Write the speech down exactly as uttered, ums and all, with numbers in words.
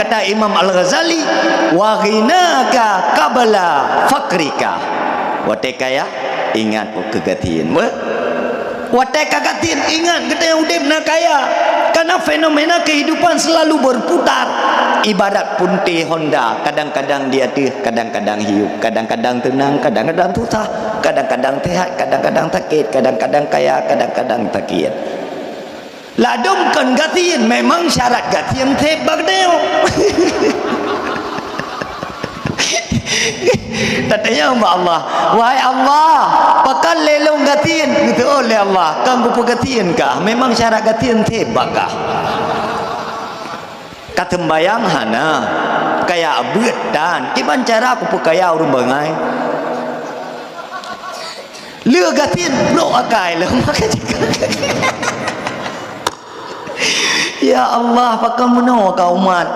Kata Imam Al-Ghazali, "Wa ghinaka qabla faqrika." Watée kaya, ingat keu gasien. Weh? Watée ka gasien, ingat geutanyoe udeb na kaya. Karena fenomena kehidupan selalu berputar. Ibarat punte honda, kadang-kadang di ateueh, kadang-kadang hiup, kadang-kadang teunang, kadang-kadang susah, kadang-kadang sehat, kadang-kadang sakét, kadang-kadang kaya, kadang-kadang sakét. Ladôm kon gasien, memang syarat gasien seb bak geutanyoe. Tatanyong bak Allah, "Wahai Allah, pakon lé lôn gasien?" Geuteuôt lé Allah, "Kon kupeugasien kah, memang syarat gasien seb bak kah." Ka seumbayang hana, kaya beuet tan, kiban cara kupeukaya ureuëng bangai. Le gasien brok akai lom. Ya Allah, pakon meunoe ka umat.